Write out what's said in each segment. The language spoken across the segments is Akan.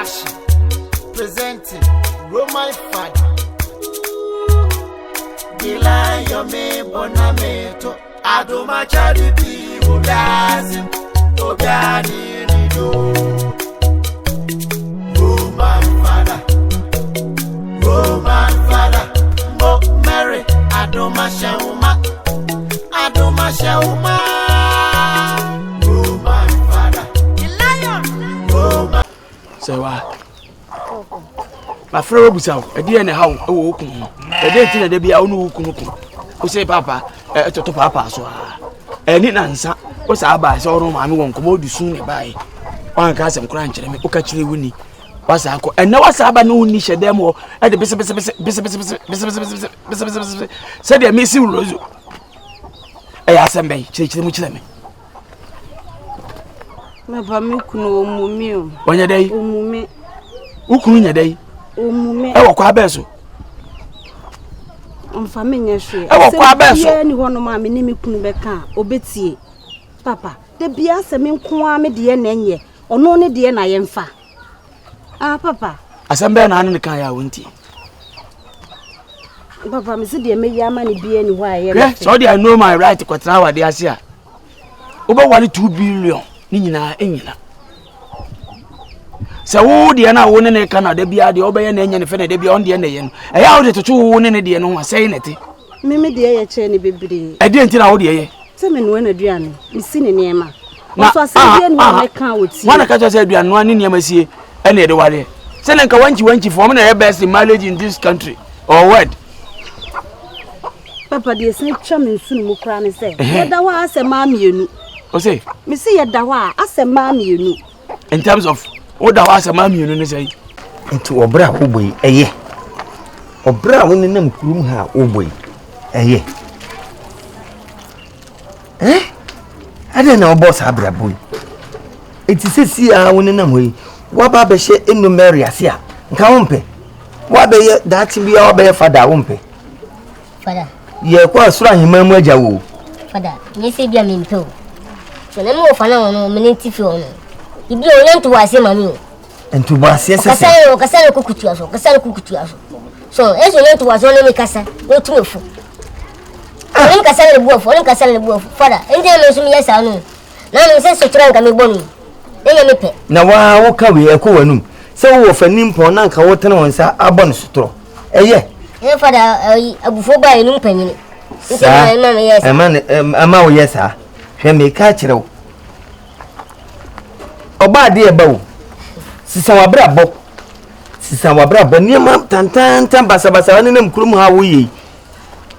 Production presenting Roman Father. Dilayomi Bonameto Adoma Charity Obiasi Obiani Nido. Roman Father, Roman Father, Mo Mary Adoma Shauma Adoma Shauma. Roman Father, Roman. Sɛ wa mafrɛ wo abusa wo ɛdeɛ na ɛha wo ɛwɔ wo kunu ho ɛdeɛ nti na da bia wo ne wo kunu ko wo sɛ paapa ɛtoto paapaa so a ɛne nansa wo saa baa sɛ ɔno maame wɔ nkɔmmɔ wode su ne baeɛ woanka asɛm koraa nkyerɛ me woka kyerɛ wo ni wasa akɔ ɛnɛ wasa aba ne wo ni hyɛ dɛm hɔ ɛde besebesebese besebesebese besebesebese besebesebese sɛdeɛ mesi wo rozo ɛyɛ asɛm bɛn kyerɛkyerɛ mu kyerɛ me Papa me kunu ɔmmu me o. Ɔnyɛ dɛ yi? Ɔmmu me. Wo kunu nyɛ dɛ yi? Ɔmmu me. Ɛwɔ kwa bɛn so? Ɔmfa me nyɛ hwee. Ɛwɔ kwa bɛn so? Asɛm biara ni hɔnom a me ne me kunu bɛka a ɔbɛtie. Papa, da biara sɛ me nko ara me deɛ na ɛnyɛ, ɔno ne deɛ na yɛmfa. Ah, papa. Asɛm bɛn na ane ne kan yɛ a wontie? Papa, me se deɛ mɛyi ama ne biara ni hɔ a ɛyɛ me fɛ. Sɛ ɔde I know my right kɔtena awadeɛ ase a, wobɛware 2 billion ne nyinaa ɛnyina. Sɛ wo deɛ no a wo ne ne ka no da biara deɛ wobɛyɛ na ɛnyɛ ne fɛ na da biara ɔno deɛ na ɛyɛ no, ɛyɛ a wode toto wo ne ne deɛ no ho a sɛe na ɛte. Me me deɛ yɛ kyɛn ne bebree. Ɛdeɛ nti na wo deɛ yɛ? Sɛ menoa n'aduane, mesi ne nneɛma. Ɔso asɛm biara ni hɔ a mɛka a ɔtie. Wɔn na ka kyerɛ sɛ aduane noa ne nneɛma sie ɛna ɛde wareɛ. Sɛ na nka wankyi wankyi fo wɔn na ɛyɛ best in marriage in this country or world. Papa deɛ ɛsan twa me nsu no mu koraa ne sɛ yɛda hɔ a asɛ mmaa mmienu. Ɔsɛ? Mesi yɛda hɔ a asɛ mmaa mmienu. In terms of woda hɔ asɛ mmaa mmienu ne sɛ. Nti ɔbrɛ a wobɔ yi ɛyɛ? Ɔbrɛ a wonenam kurom ha a wobɔ yi ɛyɛ? Eh? Adɛn na wobɔ saa abrabɔ yi? Enti seesei a wonenam hɔ yi, woaba abɛhyɛ Eno Mary ase a, nka wompɛ? Woabɛyɛ daakye biara woabɛyɛ fada a wompɛ? Fada. Yɛkɔ a soro ahemman mu agya wo. Fada, nyɛ sɛ bi a mempɛ o. So na mewɔ fa na ɔno mene nti fi ɔno. Ibi a ɔnyɛ ntoboaseɛ ma me o. Ntoboaseɛ sɛ sɛ. Ɔkasa ne kɔ kutua so, ɔkasa ne kɔ kutua so. So ɛsɛ ɔnyɛ ntoboaseɛ ɔne me kasa na ɔtu me fo. Ɔne me kasa na ne bu afu, ɔne me kasa na ne bu afu. Fada, ɛnti na me nso meyɛ saa no. Na me sɛ sokyerɛ nka mebɔ no yi, na nyɛ me pɛ. Na waa woka wei ɛkɔ w'anum sɛ wowɔ fa nimpɔn na nka wotene wo nsa abɔ no sotorɔ. Ɛyɛ. Ɛyɛ fada ɛyi abufuo baa enum panyini. Saa ɛma ne ɛma woyɛ saa. Hwɛ meka akyerɛ wo. Ɔba adeɛ ɛba o. Sisa w'abrabɔ. Sisa w'abrabɔ nneɛma tantantan basabasa nenam kurom ha woyɛ yi.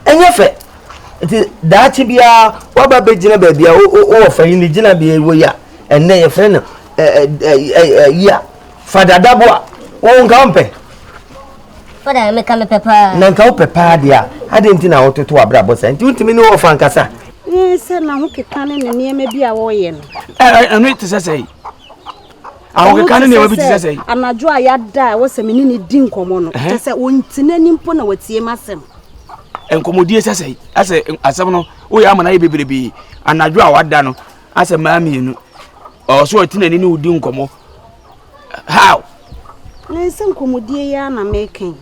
Ɛnyɛ fɛ. Nti daakye biara woaba bɛgyina baabi a wowɔ fa yi ne gyinabea wɔ yi a ɛnnɛ yɛfrɛ no yi a fada dabo a wo nka wompɛ. Fada meka mepɛ paa. Na nka wopɛ paa deɛ a adɛn nti na wototo w'abrabɔ saa nti wontumi ne wɔfa nkasa. Sɛ n'ahokeka ne ne nneɛma bi a wɔyɛ no. Ɛno te sɛ sɛn? Ahokeka ne nneɛma bi te sɛ sɛn? Anadwo a yɛada a ɛwɔ sɛ me ne ne di nkɔmmɔ no, kyɛ sɛ ɔnti n'ani mpo na watie m'asɛm. Nkɔmmɔdie sɛ sɛn? Asɛ asɛm no woyɛ ama no ayɛ bebrebe. Anadwo a wada no, asɛ mmaa mmienu. Ɔwɔ so ɔte n'ani ne wo di nkɔmmɔ. How? Na sɛ nkɔmmɔdie yi ara na meka yi.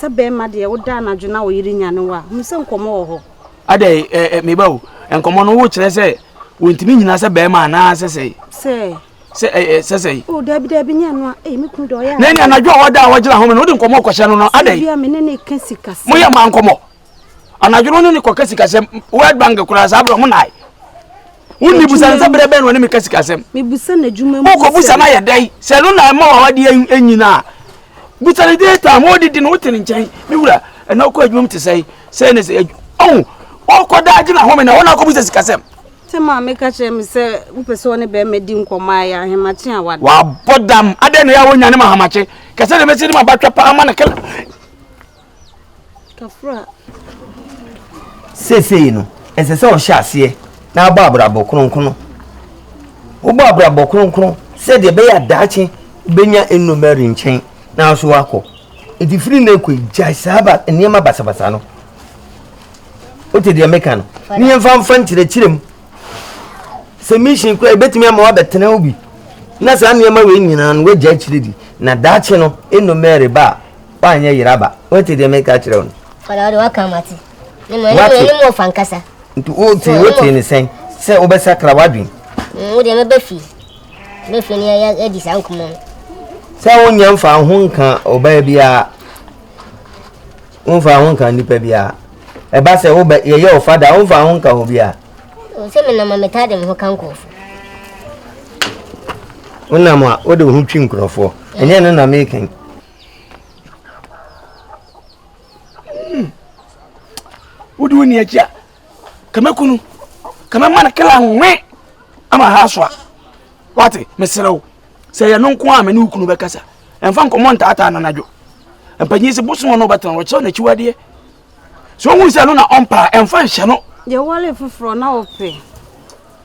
Sɛ bɛrima deɛ woda anadwo na wo yere nyane wo a, hunu sɛ nkɔmmɔ wɔ hɔ. Adɛn ɛ ɛ meba o, nkɔmmɔ no wokyerɛ sɛ wɔntumi nyina sɛ bɛrima anaa sɛ sɛn? Sɛ. Sɛ ɛ ɛ sɛ sɛn? O dabi dabi nyɛ no a, ei me kunu deɛ ɔyɛ Na ɛne anadwo a ɔda a ɔgyina home no wode nkɔmmɔ kɔhyɛ no no adɛn? Sɛ bia me ne ne ka sikasɛm. Moyɛ maa nkɔmmɔ. Anadwo no ne ne kɔka sikasɛm World Bank koraa saa berɛ ɔmo nae. Wonni busa no sɛ berɛ bɛn na ɔne me ka sikasɛm. Mebusa n'adwuma mu Wokɔbusa no ayɛ dɛn? Sɛ ɛno na ɛma w'awadeɛ anyina a, busa no daytime, wodidi no wote ne nkyɛn. Me wura, ɛnɛ wokɔ adwuma mu te sɛn? Sɛn ne sɛ ɔho ɔkɔda agye n'ahome na wɔn akɔbusa sikasɛm. Sɛ maame ka kyerɛ me sɛ wopɛ sɛ ɔne bɛrima di nkɔmmɔ a ɛyɛ ahemakye a wada. Wabɔ dam adɛn na ɛyɛ a wɔnyane ma ahemakye kɛsɛ de mɛsi de ma batwa paa ma no kɛlɛ. Kafra. Seesei no, ɛsɛ sɛ ɔhyɛ aseɛ na abɔ abrabɔ kronkron. Wobɔ abrabɔ kronkron sɛdeɛ ɛbɛyɛ a daakye wobɛnya Eno Mary nkyɛn na nso wakɔ. Nti firi nnɛ kɔ yi, gyae saa ba nneɛma basabasa no. Wote deɛ meka no? Ne yɛmfa mfa nkyerɛkyerɛ mu. Sɛ mission koraa ebɛtumi ama wabɛtena wo bi. Na saa nneɛma wei nyinaa no woagya akyire di. Na daakye no, eno Mary ba a, woanyɛ yera ba. Woate deɛ meka kyerɛ wo no? Fada, wode waka mate. Ne mo ɛne mo ɔfa nkasa. Nti wote wote ne sɛn sɛ wobɛsakra w'adwene? Mm, wo deɛ mɛba fie. Mɛba fie ne yɛadi saa nkɔmmɔ no. Sɛ wonyɛ mfa ho nka ɔbaa biara, womfa ho nka nnipa biara. Ɛba sɛ wobɛ yɛyɛ wo fada, womfa ho nka obiara. Sɛ menam a metaa de me ho ka nkurɔfoɔ. Wonam a wode wo ho twi nkurɔfoɔ. Ɛnyɛ no na meka yi. Wode wo ni akyi a, kɛmɛku no, kɛmɛma no kela nwe ama ha asoa. Wate, mesrɛ wo, sɛ yɛ no nko a me ne wo kunu bɛkasa. Ɛmfa nkɔmmɔ ntaataa no anadwo. Mpanyin sɛ bosom no wobɛtena no, wɔkyerɛ n'akyiwadeɛ. Sɛ ohun sɛ ɛno na ɔmpɛ a, ɛmfa nhyɛ no. Yɛware foforɔ na ɔpɛ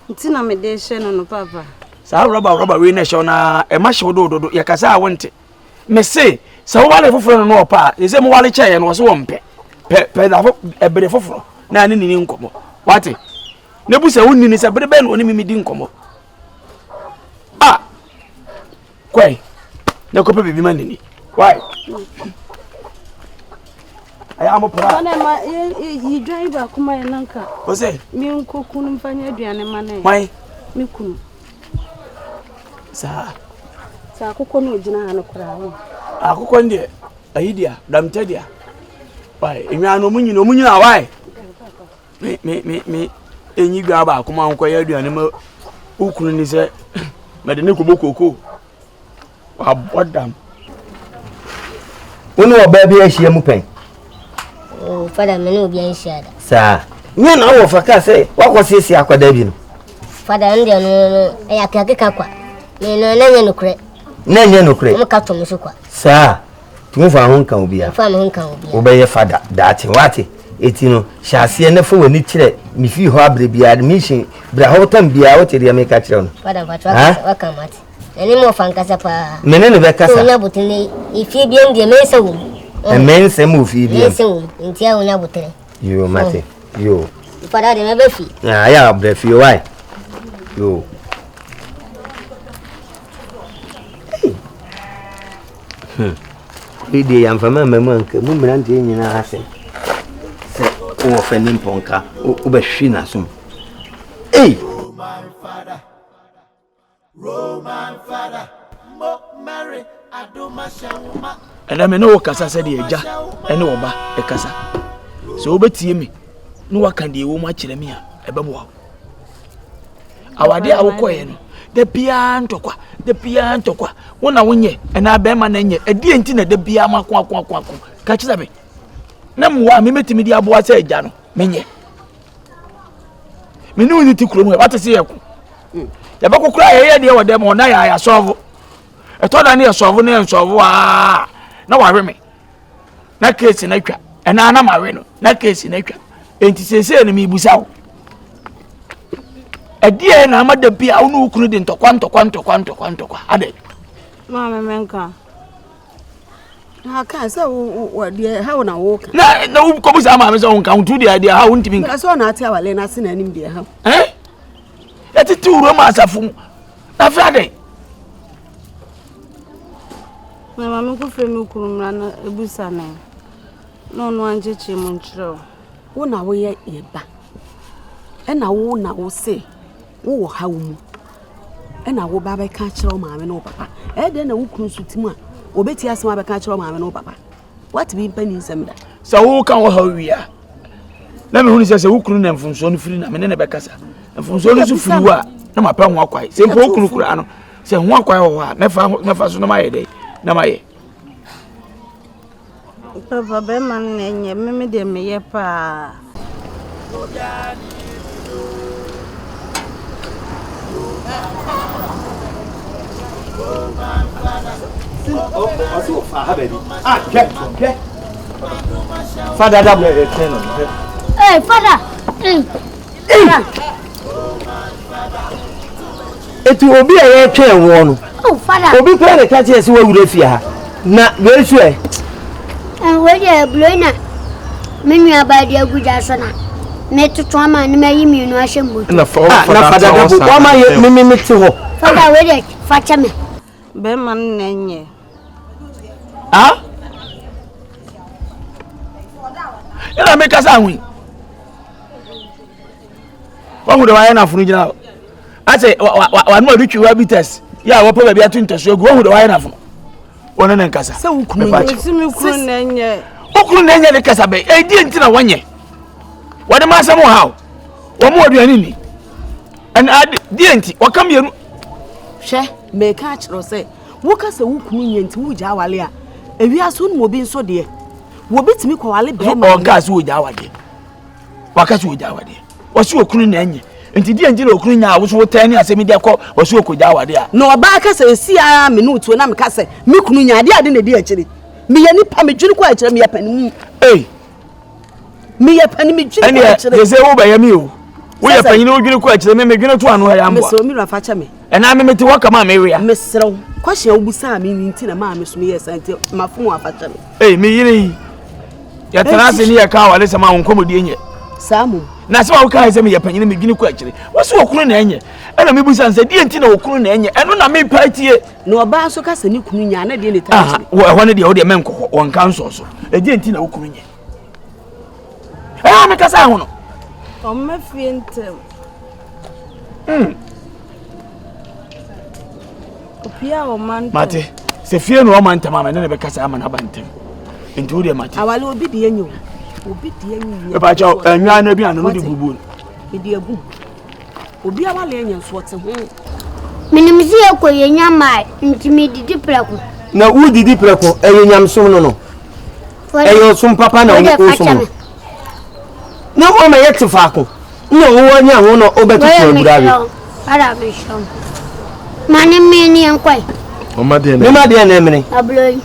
nti na mede rehyɛ no no papa. Saa rɔba rɔba wei na ɛhyɛ wo na ɛma hyew do dodo yɛkasa a wonte. Mese sɛ woware foforɔ no na ɔpɛ a, sɛ sɛ moware kyɛeɛ no ɔse wɔmpɛ. Pɛ pɛ da fo ɛbere foforɔ na ne nini nkɔmmɔ. Wate? Na bu sɛ wonni ne sɛ bere bɛn na ɔne me di nkɔmmɔ. Ah! Kɔe na kɔpɛ biribi ma nini. Why? Ɛyɛ amo pra. Fana ma yi dwan baako ma yɛ nanka. O sɛ. Mi nkɔ kunu mfa nyɛ aduane ma ne. Why? Me kunu. Saa. Sɛ akokɔ no ogyina ha no koraa ho. Akokɔ no deɛ ayi deɛ damtɛ deɛ. Why? Enwa no ɔmo nyina ɔmo nyina why? Me me me me enyi dwa baako ma nkɔyɛ aduane ma wo kunu ni sɛ mɛde ne kɔbɔ koko wabɔ dam. Wo ne ɔbaa bi ahyia mu pɛn? Oh, fada me ne obi anhyia da. Saa. Nyɛ na wɔ fa kaa sɛ wakɔ siesie akwadaa bi no. Fada ɛno deɛ no no ɛyɛ akekakeka kwa. Me no na nyɛ nokorɛ. Na nyɛ nokorɛ. Wɔn ka to me so kwa. Saa. Nti womfa ho nka obiara. Mfa me ho nka obiara. Wobɛyɛ fada daakye wate. Eti no hyɛ aseɛ na fa w'ani kyerɛ me fie hɔ aberɛ biara mission bra hɔ tam biara wote deɛ meka kyerɛ no. Fada mpakyɛ wakasa waka mate. Na ne mu ɔfa nkasa paa. Me ne no bɛkasa. Sɛ onya abotire ne efie biara mu deɛ mɛnsa wɔ mu. Mɛnsa mu wɔ fie biara mu. Mɛnsa wɔ mu nti a onya abotire. Yoo mate yoo. Fada deɛ mɛbɛ fie. Ayɛ a brɛ fie wae. Yoo. Hmm. Wei deɛ yɛamfa ma mma mu anka mu mmeranteɛ nyinaa asɛm sɛ wowɔ fɛ ne mpɔnka wobɛhwe n'asom. Ei! Ɛnɛ me ne wo kasa sɛdeɛ agya ne ɔba ɛkasa. Sɛ wobɛtie me na woaka deɛ ɛwɔ mu akyerɛ me a, ɛbɛboa wo. Awadeɛ a wokɔeɛ no, da biara ntɔkwa, da biara ntɔkwa. Wo na wonyɛ, ɛnaa bɛrima na nyɛ. Ɛdeɛ nti na da biara mo ako ako ako ako. Ka kyerɛ me. Na mmoa a memɛtumi de aboa sɛ agya no, menyɛ. Me ne wo ne te kurom ɛ, wate se yɛko. Yɛbɛko koraa yɛyɛ deɛ wɔ dɛm hɔ na yɛ ayasɔɔvo. Ɛtɔ da ne yɛ sɔɔvo ne yɛ nsɔɔvo aa na wawe me. Na keesi no atwa. Ɛnaa na mawe no, na keesi no atwa. Enti seesei no mebusa wo. Ɛdeɛ na ama da bi a wo ne wo kunu de ntɔkwa ntɔkwa ntɔkwa ntɔkwa ntɔkwa adɛ. Maame menka. Na ka sɛ wo wo deɛ ha wo na wo ka. Na na wo kɔbu saa maame sɛ wo nka wo tu deɛ deɛ ha wo ntumi nka. Na sɛ ɔna ate awale na ase na anim deɛ ha. Eh? Yɛtete wura mu asafo mu. Na afei adɛn? Na maame kɔfrɛ me kunu mmra na ebusa ne. Na ɔno ankyekyere mu nkyerɛ wo. Wo na woyɛ yɛn ba, ɛna wo na wo se wowɔ haw mu, ɛna wo ba bɛka akyerɛ wo maame ne wo papa. Ɛyɛ dɛn na wo kunu nso ti mu a, wɔbɛtie asɛm abɛka akyerɛ wo maame ne wo papa? Woate bi mpa ni nsɛm da. Sɛ woka wo haw wie a, na mehunu sɛ sɛ wo kunu na mfomsoɔ no firi na me ne ne bɛkasa. Mfomsoɔ no nso firi wo a, na mapɛ ho akwae. Sɛ mpo wo kunu koraa no, sɛ ho akwae wɔ hɔ a, mɛfa so na mayɛ dɛn? Na mayɛ. Papa bɛrima no na ɛnyɛ me me deɛ meyɛ paa. Fada da mo. Hey, fada. Hey. Eti obi a yɛretwɛn woɔ no, oh, obi koraa na ɛka kyerɛ sɛ woawura fie ha na wei so ɛ? Wei deɛ aburo na me nua baa de agu gya so na metoto ama ne mayi mmienu ahyɛ mu. Na fada dabo wama yɛ meme mete hɔ. Fada wei deɛ fa kyɛ me. Bɛrima no na ɛnyɛ. Ah? Ɛna mekasa ho yi. Wahu dɛ wayɛ n'afono gyina hɔ. Asɛ wano ɔde twi wa bitters yɛ a wɔpɛ baabi ato ntasuo agu wahu dɛ wayɛ n'afono. Wɔne ne nkasa. Sɛ wo kunu nyɛ. na ɛnyɛ. Wo kunu na ɛnyɛ de kasa bɛn. Ɛdi nti na wɔnyɛ. Wɔde ma asɛm wɔ ha o. Wɔn mu aduane ni. Ɛna ade deɛ nti wɔka mmienu. Hwɛ mɛka akyerɛ sɛ woka sɛ wo kunu nyɛ nti wogya awale a ewiase wo mu obi nso deɛ wɔbi tumi kɔwale bɛrima. Ɔnka sɛ wogya awadeɛ. Waka sɛ wogya awadeɛ. Wɔsi okunu na ɛnyɛ. Nti deɛ nti na okunu nya a woso wotɛn ne asɛm de akɔ wɔsi okogya awadeɛ a. Na ɔbaa ka sɛ esi ara me ne otuo na meka sɛ me kunu nya adeɛ ade na edi akyire. Meyɛ nipa medwene kɔ akyire meyɛ panimu. Ei. Meyɛ panin medwene kɔ akyire. Ɛnneɛ sɛ wobɛyɛ me o. Woyɛ panyin wodwene kɔ akyire me medwene to ano ɛyɛ amboa. Mesrɛ me wura fa kyɛ me. Ɛnaa me mete hɔ kama mewea. Mesrɛ wo kɔhyɛ a wobusaa me ni nti na maa me so meyɛ saa nti mafom afa kyɛ me. Ei me yere yi yɛtena ase ne yɛka awaresɛm a wo nkɔmmɔdie nyɛ. Saa mmom. Na asɛm a wokae sɛ meyɛ panyin medwene kɔ akyire. Wo sɛ okunu na ɛnyɛ. Ɛna mebusa no sɛ deɛ nti na okunu na ɛnyɛ ɛno na mepa atie. Na ɔbaa nso ka sɛ ne kunu nya na deɛ ne taa akyire. Ɛhɔ no deɛ wo deɛ mɛnkɔ hɔ wɔnka nsɔɔ so. Ɛdeɛ nti na wo kunu nyɛ. Ɛyɛ mekasa ho no. Ɔmma fie ntɛm. Opia ɔma ntɛm. Mate. Sɛ fie na ɔma ntɛm a mene ne bɛkasa ama no aba ntɛm. Nti wo deɛ mate. Awale obi deɛ nyɛ o. Obi deɛ nyɛ. Mepa kyɛw ɛnwa no aduane no de gugu no. Mede agu. Obi awale anya nso ɔte ho. Menim sɛ yɛkɔ yɛnya mmae nti medidi prɛko. Na wodidi prɛko ɛyɛ nyamesom no no. Ɛyɛ ɔsom papa na wosom no. Na wɔma yɛte faako na wowɔ nya ho na wobɛtoto abura we. Ara mehyɛ wo. Ma ne mmee ne yɛnkɔe. Mema deɛ na ɛmene. Aburo yi.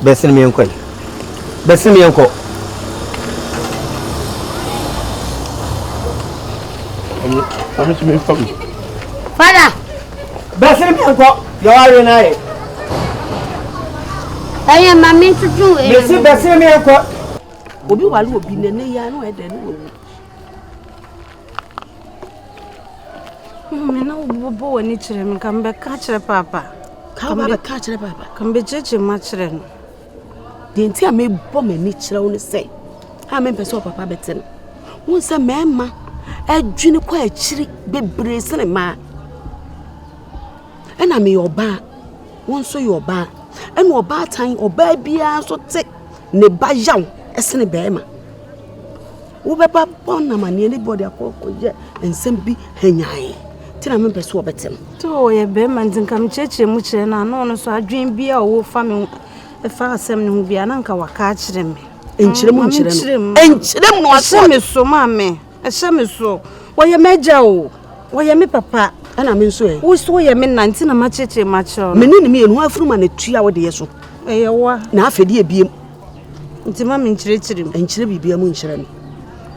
Bɛsene me yɛnkɔ yi. Bɛsene me yɛnkɔ. Fada. Bɛsene me yɛnkɔ. Deɛ wawe no ayɛ. Ɛyɛ ma me ntutu wei. Mesi bɛsene me yɛnkɔ. Obi wale obi nene yi ano ɛdɛ ne wawu. Me na wobobɔ w'ani kyerɛ me nka mebɛka kyerɛ paapa. Ka wo bɛka kyerɛ paapa. Ka mebɛkyerɛkyerɛ mu akyerɛ no. Deɛ nti a mebɔ m'ani kyerɛ wo ne sɛ a mempɛ sɛ ɔpapa bɛte no. Wohu sɛ mmarima adwene kɔ akyiri bebree sene mmaa. Ɛna meyɛ ɔbaa, wo nso yɛ ɔbaa. Ɛna ɔbaatan, ɔbaa biara nso te ne ba yaw sene barima. Wobɛba bɔ no amanneɛ ne bɔde akɔ akɔyɛ nsɛm bi hanyan nti na mempɛ sɛ wɔbɛte no. Sɛ ɔyɛ bɛrima nti nka mekyerɛkyerɛ mu kyerɛ no a na ɔno nso adwene bi a ɔwɔ fa me ho fa asɛm no ho bi a na nka waka akyerɛ me. Nkyerɛ mu nkyerɛ no. Nkyerɛ mu na wasɔ. Ɛhyɛ me so maame. Ɛhyɛ me so. Wɔyɛ m'agya o. Wɔyɛ me papa. Ɛna me nso ɛ. Wo so woyɛ me na nti na makyerɛkyerɛ mu akyerɛ no. Me ne ne mmienu ho afuru ma na tua wo deɛ so. Ɛyɛ wa. Na afei deɛ ebiem. Nti ma menkyerɛkyerɛ mu. Nkyerɛ biribiara mu nkyerɛ no.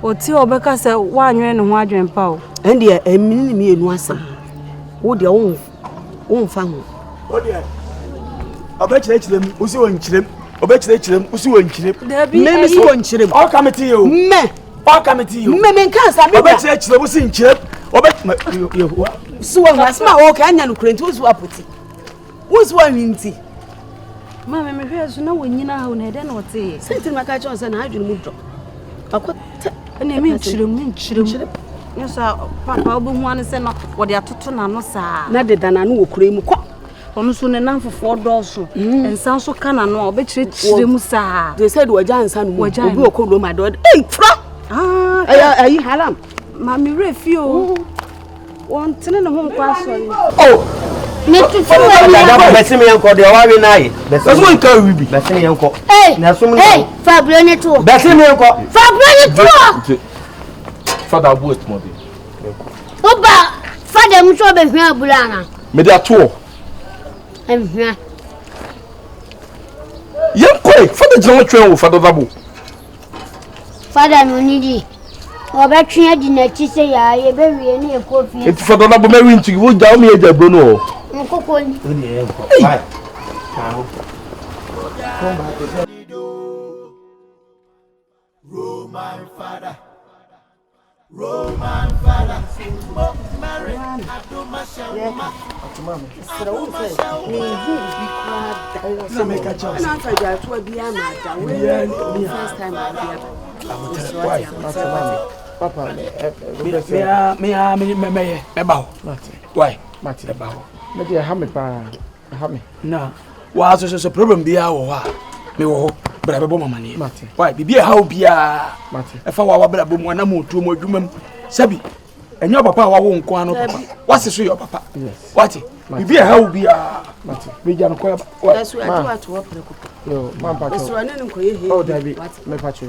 Ɔte a ɔbɛka sɛ woanwene ne ho adwene pa o. Ɛndeɛ ɛmene ne mmienu asɛm. Wo deɛ womfa ho. Wo deɛ ɔbɛkyerɛkyerɛ mu wo si wɔ nkyerɛ mu ɔbɛkyerɛkyerɛ mu wo si wɔ nkyerɛ mu. Dabi ɛyi. Mɛ si wɔ nkyerɛ mu. Ɔka me ti yɛ o. Mɛ. Ɔka me ti yɛ o. Mɛ mɛ nka sa mi da. Ɔbɛkyerɛkyerɛ mu si nkyerɛ mu ɔbɛ yɛ. Si wɔ ho asɛm a wɔka anya no kura nti wo si wɔ apɔti. Wo si wɔ nti. Maame mehwɛɛ so na wɔnyina ha o na ɛdɛn na ɔteeɛ? Sɛ nti na maka kyerɛ wo sɛ n'adwene mu dɔ. Ɔkɔ tɛ. Ɛnna menkyerɛ mu menkyerɛ mu. Nyɛ sɛ papa wobɛhu ano sɛ na wɔde atoto n'ano saa. Na deda n'ano wɔ kuro yi mu kɔ. Ɔno nso ne namfofoɔ dɔɔso. Mm. Nsa nso ka n'ano a ɔbɛkyerɛkyerɛ mu saa. De sɛ de wɔgya nsa no mu. Obi wɔ kɔ Roma de ɔde. Ei fura! Ah, ɛyɛ ayi haram. Maame werɛ fi o. Mm. Wɔntene ne ho nkɔ asɔre. Oh! Metutu w'ani akɔ. Bɛsi mi yɛn kɔ deɛ ɔwa wi n'ayɛ. Bɛsi mi nka wi bi. Bɛsi mi yɛn kɔ. Ee ee fa aburo ne to. Bɛsi mi yɛn kɔ. Fa aburo ne to. Nti fada abu etumɔden. Woba fada mu sɛ ɔbɛhwia aburo ana. Mede ato hɔ. Nhwia. Yɛn kɔ yi fada gyina hɔ twɛn wo fada dabo. Fada no ni di. Wɔbɛtwe adi n'akyi sɛ yaa yɛbɛwie ne yɛkɔ fie. Eti fada na bɔmɛ wi nti wo gya wo mi yɛ gya bro no hɔ. Nkokɔ ni. Ei. Roman father, Roman father, Mo Mary. Mary Adomahyɛwoma. Mesrɛ wo sɛ menhu obi koraa da. Na meka kyerɛ wo sɛ. Ɛna afa adwatoa biara ma ada. Wei ne first time a wode aba. Mesrɛ wo ate abotire wate. Papa, me a me mɛyɛ mɛba hɔ. Why? Mɛba hɔ. Mɛde ɛha me paa. Ɛha me. Na waa so so so problem biara wɔ hɔ a mewɔ hɔ bra bɛbɔ mamaneɛ. Why? Biribi ɛha wo biara. Ɛfa wa wabrabɔ mu anam otuo mu adwuma mu. Sɛbi ɛnyɛ ɔpapa a wawo nko ano papa. Wase so yɛ ɔpapa. Wate? Biribi ɛha wo biara. Megya no kɔ ɛba. Ɛso ade wato hɔ prɛko pɛ. Yo, ma mpacho. Ɛso ɛne no nkɔyɛ hee. Oh, dabi. Me pacho.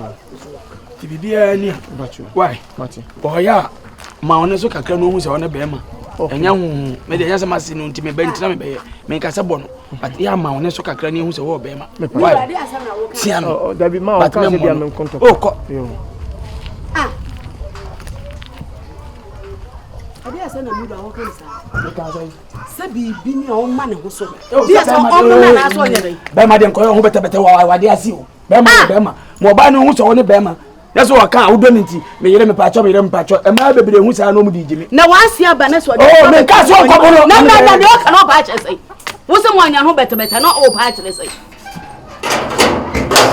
Ti biribiara ni a. Why? Ɔyɛ a ma ɔne so kakra na ohu sɛ ɔne bɛrima. Ɛnyɛ huhu. Me de ɛnyɛ sɛ mase no nti mebɛ ntina mebɛyɛ. Menka sɛ bɔ no. But yɛ ama ɔne so kakra na ehu sɛ ɔwɔ bɛrima. Why? Tia no. Dabi ma But ɔka sɛ bia memmɔ me no. nkontɔ. Oh, kɔ. Yo. Ah. Ɛdeɛ asɛm na mewura wɔka ne saa. Meka sɛ Sɛ biribi ni a ɔma ne ho so. Ɛwɔ Bi sɛ sɛ bɛrima ɔmo de- na anaasɛ ɔnyɛ dɛn. Bɛrima deɛ nkɔyɛ ho bɛtɛbɛtɛ wɔ awadeɛ ase o. Bɛrima yɛ bɛrima. Ma ɔbaa no hu sɛ ɔne bɛrima. Na sɛ ɔka a wodɔ ne nti meyere mepaakyɛ meyere mepaakyɛ mmaa bebree hu saa na ɔmo de gye me. Na wasi aba ne sɛ ɔde. Oh, menka sɛ ɔnkɔbɔ no. Na na na deɛ ɔka na ɔpa akyerɛ sɛ. Wo sɛ mo anya ho bɛtɛbɛtɛ na ɔpa akyerɛ sɛ.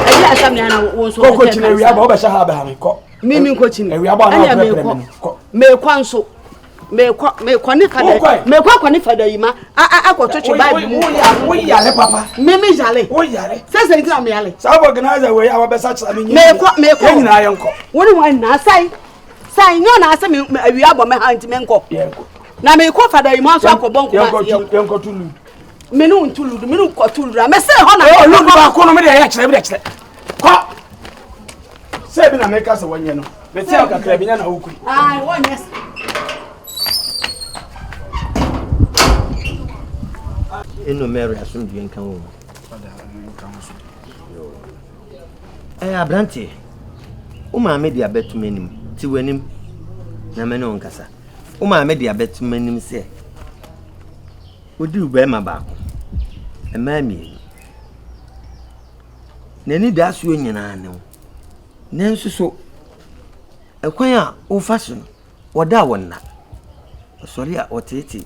Ɛyɛ asɛm ne ana wo nso. Kɔkɔ kyina awia ba wobɛhyɛ ha abɛha me kɔ. Mi mi nkɔ kyini. Awia ba na ɔbrɛbrɛ me no kɔ. Mekɔ nso. Mekɔ mekɔ ne fada mekɔ akɔ ne fada yi ma akɔ twetwe baabi mu. Wo yare papa. Mi mi yare. Wo yare. Sɛ sɛ ntina mi yare. Saa organizer wei a wɔbɛsa kyerɛ me nyina. Mekɔ mekɔ. Yɛn nyinaa yɛnkɔ. Wo ne wɔn nyinaa sai sai nyɛ ɔna asɛ me awia abɔ me ha nti menkɔ. Yɛnkɔ. Na mekɔ fada yi ma nso akɔ bɔ nkɔmɔ ase yɛnkɔ. Yɛnkɔ to ludu. Me ne wo nto ludu me ne wo kɔ to ludu a mese hɔ na. Ɔ ludu baako no me de ɛyɛ kyerɛ me de kyerɛ. Kɔ. Sɛ bi na meka sɛ wɔnyɛ no. Mete a kakra bi nya na wokui. Ai wɔnyɛ sa. Eno Mary asomdwie nka wo. Ɛyɛ aberanteɛ. Wo maame de abɛto m'anim. Te w'anim na me ne wo nkasa. Wo maame de abɛto m'anim sɛ woduru barima baako, mmaa mmienu. N'anidasoɔ nyinaa ne wo. Nanso so ɛkwan a wofa so no, wɔda a wɔnna, wɔsɔre a wɔteetee.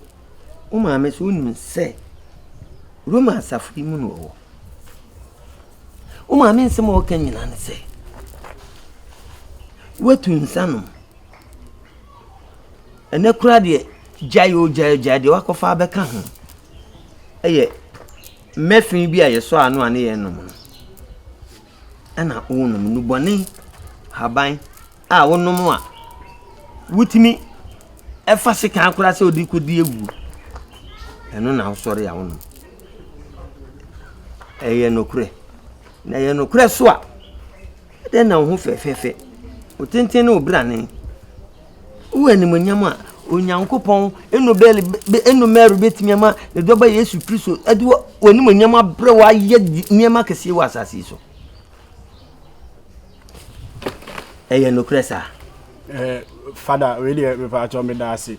Wo maame so wonim sɛ Roma asafo yi mu na ɔwɔ. Wo maame nsɛm a ɔka nyinaa ne sɛ, woatu nsa nom. Ɛnɛ koraa deɛ, gyae o gyae gyae deɛ wakɔfa abɛka ho ɛyɛ mmɛfe bi a yɛsɔ ano a ne yɛnom no. Ɛna wonom nnubɔne haban a wonom a wotumi fa sekan koraa sɛ wode kɔdi awu. Ɛno na wosɔre a wonom. Ɛyɛ nokorɛ. Na ɛyɛ nokorɛ so a, ɛdɛn na wo ho fɛfɛɛfɛ, wo tenten ne wo brane, wowɔ animuonyam a Onyankopɔn ɛno Mary bɛtumi ama ne dɔba Yesu Kristo ɛde w'animuonyam abrɛ wo ayɛ nneɛma kɛseɛ wɔ asase yi so. Ɛyɛ nokorɛ saa? Eh, fada, wei deɛ mepaakyɛw meda ase.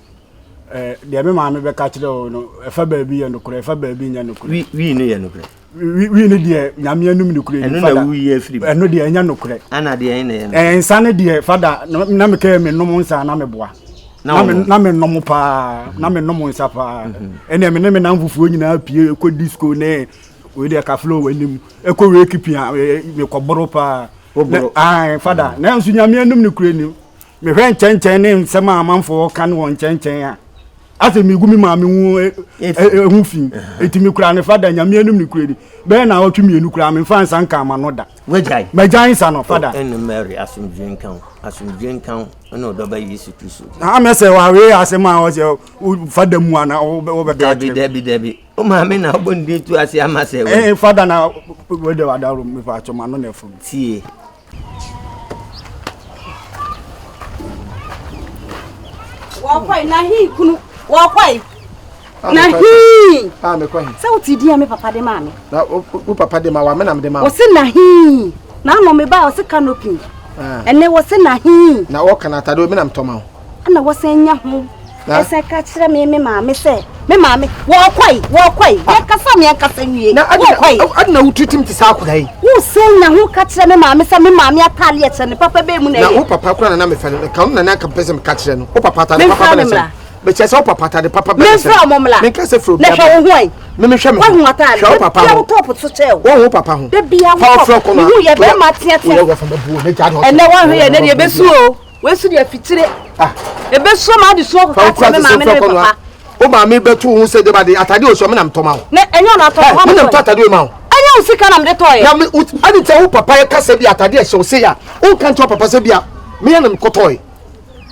Eh, deɛ me maame bɛka kyerɛ wo no, ɛfa baabi yɛ nokorɛ, ɛfa baabi nyɛ nokorɛ. Wii no yɛ nokorɛ. Wii no deɛ nyame anum nokorɛ ni fada. Ɛno na wuyi afiri mu. Ɛno deɛ ɛnyɛ nokorɛ. Ana deɛ ɛnyɛ nokorɛ. Eh, nsa no deɛ fada, na mekɛ menom nsa na meboa. Na me nom paa, na me nom nsa paa. Ɛnna me ne me namfofoɔ nyinaa pie kɔ disco ne wei deɛ kaflo wɔ anim ɛkɔ wei kipia mekɔboro paa. Ae fada, nanso nyame anum nokorɛ ni. Mehwɛ nkyɛnkyɛn ne nsɛm a amanfoɔ ka no wɔ nkyɛnkyɛn a, asɛ megu me maame ho ho fi. Eti me kura ne fada nyame anum ne kura ni. Bɛyɛ na ɔtwe mmienu kura memfa nsa nka ama no da. Wagyae. Magyae nsa no fada. Ɛne Mary asomdwe nka wo, asomdwe nka wo ɛne ɔdɔba Yesu Kristo. Na amɛ sɛ wawe asɛm a ɔsɛ fada mu ana wobɛka Dabi dabi dabi. Wo maame na wobɔ ne din to ase ama sɛ. Eh fada na wede wadaro mefa atwoma no na ɛfam. Tie. Wɔkɔe na hii kunu wɔkɔe na hii. Ah, mekɔ he. Sɛ wote din a me papa de maa me. Na wo papa de ma wa me na mede ma wo. Wɔse na hii. Na ano me ba wɔse canopy. Ah. Ɛnɛ wɔse na hii. Na wɔka na atade me na metɔ ma wo. Ɛna wɔsan nya ho ɛsɛ ka kyerɛ me me maame sɛ me maame wɔkɔe wɔkɔe ah. yɛkasa me ankasa nwie wɔkɔe. Adi na wotu tim te sɛ akwadaa yi. Wosan nya ho ka kyerɛ me maame sɛ me maame ataade ɛkyɛ ne papa bɛɛ mu na ɛyɛ. Na wo papa kora na na mefɛ no ka wo na na nka mpɛ sɛ meka kyerɛ no wo papa ataade papa bɛ na sɛ. Mekyɛ sɛ wo papa atade papa bɛn Memfrɛ ɔmo mmla. Menka sɛ frɛ Na obiara. hwɛ wo ho ɛ. Memehwɛ me ho. Woahu atade. Hwɛ wo papa Da ho. bia wo top so kyɛ wo. Woahu wo papa ho. Da bia wo Fa top. ɔfrɛ kɔ no a. Mehu yɛ bɛrima teatea. Woyɛ wura fa bɛbu wo ne gya de ɔkyɛ. Ɛnɛ woahwɛ yɛ ɛnɛ deɛ ɛbɛsu o. Wesu deɛ fikyire. Ah. Ɛbɛsu ma ade su Fa akɔka wo kura kyerɛ me sɛ maame ne frɛ me kɔ no a. papa. Wo maame bɛto wo ho sɛ de ba de atade osu me na metɔ ma wo. Na ɛnyɛ ɔno atɔ Ɛ, hɔ me na metɔ atade ma wo. Ɛnyɛ wo sika na mede tɔɔyɛ. Na me wo ade nti a wo papa yɛ kasa bi atade ɛhyɛ wo se a wonka nkyerɛ wo papa sɛ bi a me na mekɔtɔe.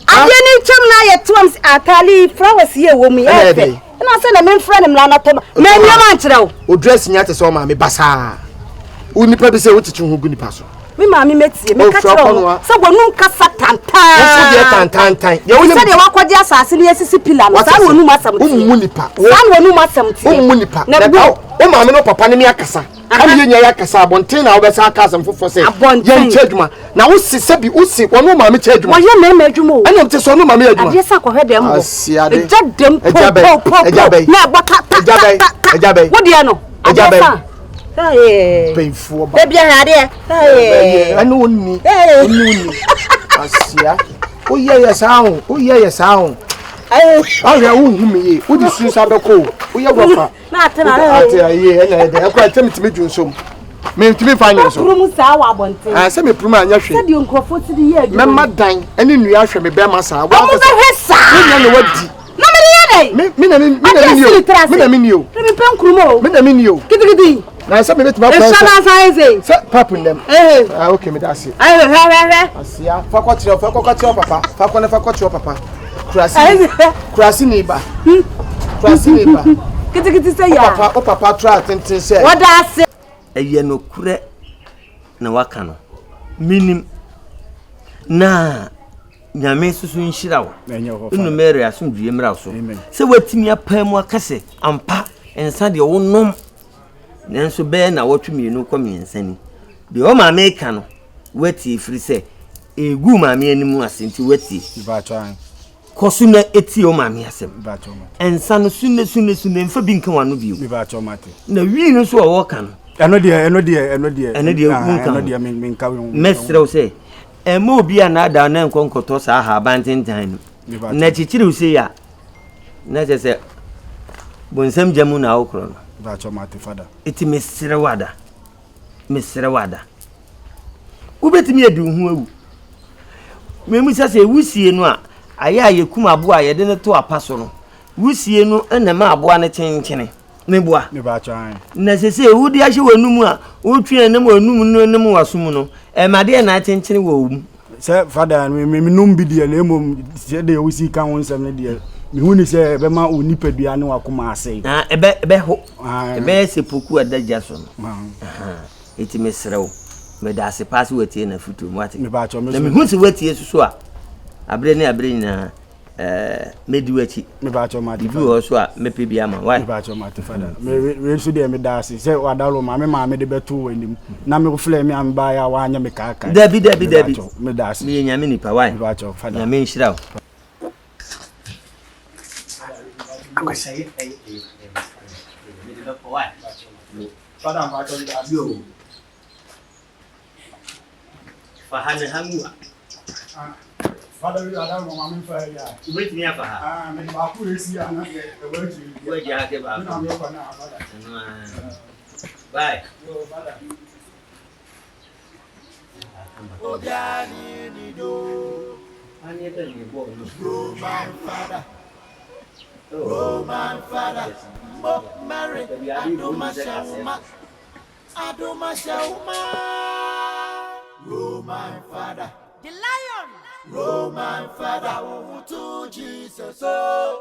Adeɛ no nkyɛm na ayɛ toam sɛ ataade yi flowers yi ɛwɔ mu yi ɛyɛ fɛ. Ɛna sɛ na memfrɛ no mmra na tɔ ma. Mannua mankyerɛ wo. Wo dress nya te sɛ wo maame basaa. Wo nipa bi sɛ wokyekye ho gu nipa so. Me maame mɛtie meka kyerɛ wo sɛ w'anum kasa tantaan. Wo nso deɛ tantantan. Deɛ woyɛ sɛdeɛ wakɔgye asase no yɛsisi pila no saa na w'anum asɛm teɛ. Wommu nipa. Saa na w'anum asɛm teɛ. Wommu nipa. Na wo maame no papa ne me akasa. Ɛne yɛn nyinaa yɛakasa abɔnten na wobɛsan aka asɛm foforɔ sɛ yɛnkyɛ adwuma na wose sɛbi wose wɔne wo maame kyɛ adwuma. Wɔyɛ mmarima adwuma o. Ɛna mte sɛ ɔne maame yɛ adwuma. Adeɛ sɛ akɔhwɛ dɛm hɔ. Asiade. Ɛgya dɛm po po po po na ɛbɔ ta ta ta ta ta. Ɛgya bɛn. Wo deɛ no. Ɛgya bɛn. Adeɛ sa. Bɛnfoɔ ba. Dabi ahwɛ adeɛ. Ɛne wo ni. Ɛne wo ni. Asia. Woyɛ yɛ saa ho. Woyɛ yɛ saa ho. Ahwɛ wo hu me yie. Wode sunsa bɛkɔ o. Woyɛ wɔfa. Na ate na ate ayi ɛna ɛdɛ ɛkɔ ɛtɛ mitumi dwu nsom mentumi nfa nyɛ nso. Puru saa wɔ abɔnten. Ɛɛ sɛ mepuru a nyɛ hwee. Sɛdeɛ nkurɔfoɔ ti de yɛ adwuma. Mɛma dan ɛne nnua ahwɛ me bɛrima saa. Ɔmo bɛhwɛ saa. Wonya na wadi. Na mede yɛ dɛ. Me me na me me na me ni o. Me na me ni o. Me mepɛ nkuruma o. Me na me ni o. Kitikiti. Na sɛ mebɛtumi akɔ ɛsɛ. Ɛsɛ na ayɛ sɛ. Sɛ papu ndɛm. Ah okay meda ase. Ayɛ hwɛ hwɛ hwɛ. Asia fa kɔ kyerɛ fa kɔ kyerɛ papa fa kɔ ne fa kɔ kyerɛ papa. Kurasi kurasi ni ba. Kurasi ni ba. Kitikiti sɛ ya. O papa o papa tura tenten sɛ. Wɔda ase. Ɛyɛ nokorɛ na waka no menim na Nyame nso so nhyira wo. Unu Mary asomdwie mmra wo so. Sɛ woatumi apaa mu aka sɛ ampa nsa deɛ wonom Nanso bɛyɛ nnawɔtwe mmienu kɔ mmiɛnsa ni, deɛ wo maame reka no, woatie ɛfiri sɛ ɛregu wo maame anim ase nti woatie. Kɔ so na tie wo maame asɛm. Nsa no sunne sunne sunne mfa bi nka w'ano bio. Na wii no nso a wɔka no. Ɛno deɛ ɛno deɛ ɛno deɛ. Ɛno deɛ wonka ho. Ɛno deɛ menka ho. Mɛsrɛ wo sɛ ɛmma obi a naadaa na nkɔ nkɔtɔ saa ahaban tentan no. Na kyekyere wo sei a na kyerɛ sɛ bonsam gya mu na wokorɔ no. Bàtchɔ mate fada. Eti mesrɛ wo ada, mesrɛ wo ada. Wobɛtumi adi wo ho awu. Memusa sɛ wusie no a, ayɛ a yɛkum aboa a yɛde no to apa so no, wusie no na ɛma aboa no kyenkyene. Meboa. Na sese wode ahyɛ w'anum a wotwe ɛnam w'anum no ne w'asom no, ɛma deɛ na akyenkyene wɔ wo mu. Sɛ fada menom bi deɛ na mmom sɛdeɛ wosi ka ho nsɛm no deɛ mehu ne sɛ ɛbɛma wo nipadua ne wakoma asɛe. Ɛbɛ ɛbɛho ɛbɛyɛ sɛ poku a da gya so no. Eti mesrɛ wo meda ase paa sɛ woatie n'afotuo mu ate. Na mehu sɛ woatie soso a aberɛ ne aberɛ nyinaa Ɛɛ mɛdi w'akyi. Mepaakyɛw mate. Biribi wɔ hɔ so a mɛpɛ bi ama. Why? Mepaakyɛw mate fada. Me wei nso deɛ meda ase sɛ wadaro ma me maame de bɛto w'anim na me wofrɛ me a mebaeɛ a woanyɛ me kaakae. Dabi dabi dabi. Meda ase. Meyɛ nyame nipa why? Mepaakyɛw fada. Nyame nhyira wo. Fada mpaakyɛw meda ase. Fa ha ne ha ngu ha. Fada bi ada mo maame fa ya. Wobɛtumi afa ha. Ah, me baako esi a na deɛ ɛwɔ akyiri. Woagya ha sɛ baako. Na me kɔ na fada. Ɛno ara. Bye. Yo, fada. Roman father, Roman father, Mo Mary, Adoma Shawuma, Adoma Shawuma, Roman father, The lion. Roman father, to Jesus, oh.